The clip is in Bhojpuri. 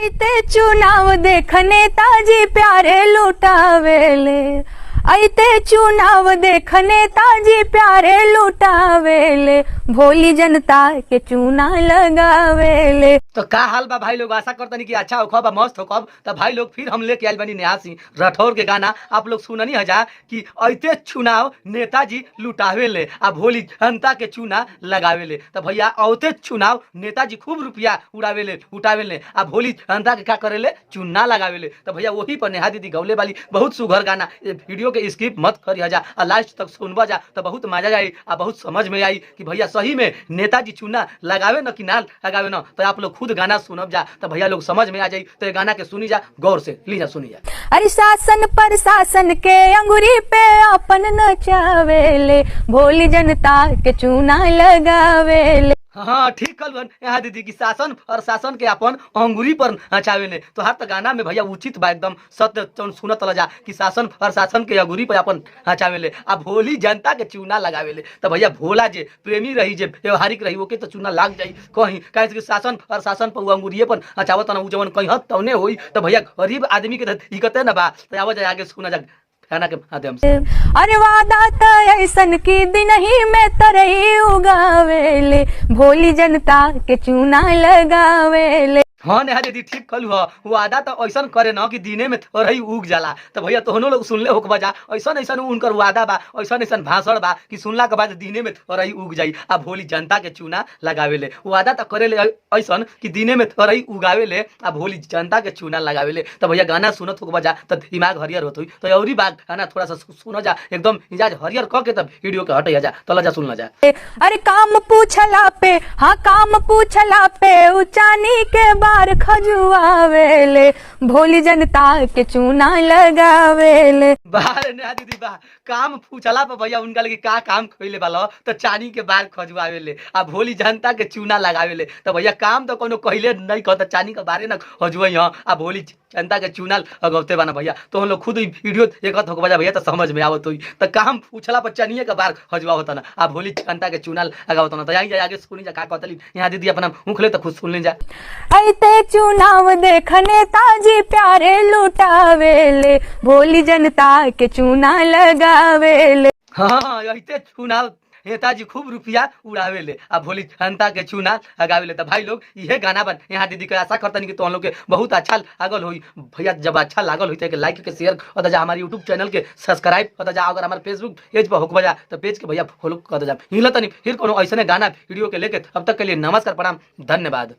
ऐते चुनाव देख नेताजी प्यारे लुटावेले, ऐते चुनाव देख नेताजी प्यारे लुटावेले, भोली जनता के चूना लगावेले। तो का हाल बा भाई लोग, आशा करतनी कि अच्छा होखब आ मस्त होखब। तो भाई लोग फिर हम लेके आइल बनी नेहा सिंह राठौर के गाना, आप लोग सुननी हजा कि ऐते चुनाव नेताजी लुटावेले आ भोली जनता के चूना लगावेले। तो भैया औते चुनाव नेताजी खूब रुपया उड़ावेले उठावेले आ भोली जनता के का करेले चूना लगावेले। तो भैया वही पर नेहा दीदी गौले वाली बहुत सुघर गाना, ये वीडियो के स्किप मत करी हजा आ लास्ट तक सुनबा जा तो बहुत मजा आई आ बहुत समझ में आई कि भैया सही में नेताजी चूना लगावे न कि ना लगावे न। तो आप लोग खुद गाना सुनब जा तो भैया लोग समझ में आ जाई। तो ये गाना के सुनी जा गौर से, ली जा सुनी जा। अरे शासन पर शासन के अंगुरी पे अपन नचावेले, भोली जनता के चूना लगावेले। हाँ ठीक कहलुअन यहाँ दीदी कि शासन और शासन के अपन अंगुरी पर नचावेले। तो हर तो गाना में भैया उचित बा एकदम सत्य जौन सुनत जा कि शासन और शासन के अंगुरी पर अपन नचावेले आ भोली जनता के चूना लगावेले। तो भैया भोला जे प्रेमी रही जे व्यवहारिक रही ओके तो चूना लाग जाई कहीं, काहे कि शासन और शासन पर उ अंगुरिये पर नचावत न उ जवन कहीं हद तौने होई। तो भैया गरीब आदमी के दिक्कते न बा। तो आवा जाए आगे सुना जा गाना के माध्यम से। अरे वादा त ऐसन की दिन ही में तरई उगावेले, भोली जनता के चूना लगावेले। हाँ नेहा दीदी ठीक कहलू ह, वादा तो ऐसन करे न कि दिने में थोड़ई उग जाला। तो भैया तोहनो लोग सुनले होक बजा ऐसन ऐसन उनकर वादा बा, ऐसन ऐसन भाषण बा कि सुनला के बाद दिने में थोड़ई उग जाई आ भोली जनता के चूना लगावेले। वादा तो करेले ऐसन कि दिने में थोड़ई उगावेले आ भोली जनता के चूना लगावेले। तो भैया गाना सुनत होक बजा तो दिमाग हरियर होत होई। तो औरी बात गाना थोड़ा सा सुन जा एकदम मिजाज हरियर क के तब वीडियो के हट जा तला जा सुन जा। अरे काम पूछला पे, हाँ काम पूछला पे उचानी के बार खजुआवेले, भोली जनता के चूना लगावेले। बाहर नेहा दीदी बा काम पूछला पर भैया उनका लगे का काम खोइले बालो तो चानी के बार खजुआवेले आ भोली जनता के चूना लगावेले। तो भैया काम तो कोनो कहिले नहीं कहता चानी के बारे न खजुआई हां आ भोली जनता के चूना लगौते बाना भैया। तो हम लोग खुद वीडियो देखत होक बजा भैया तो समझ में आवत होई। तो काम पूछला पर चनिए के बार खजुआवत ना आ भोली जनता के चूना लगावत ना। तो यहीं जा आगे सुनी जा का कहतली यहाँ दीदी अपना मुख ले तो खुद सुन ले जा। ऐते चुनाव देख नेताजी प्यारे लुटावेले, भोली जनता के चूना लगावेले। हाँ ऐते चुनाव नेताजी खूब रुपया उड़ावेले आ भोली जनता के चूना लगावेले। तो भाई लोग यह गाना बन यहाँ दीदी के आशा करतनी कि तुम लोग के बहुत अच्छा लागल होई। भैया जब अच्छा लागल होई तो लाइक के शेयर कर जा, हमारे यूट्यूब चैनल के सब्सक्राइब कर जा, अगर हमारे फेसबुक पेज पर होक बजा तो पेज के भैया फॉलो कर जा। हिलतनी फिर कोनो ऐसने गाना वीडियो के लेके, अब तक के लिए नमस्कार प्रणाम धन्यवाद।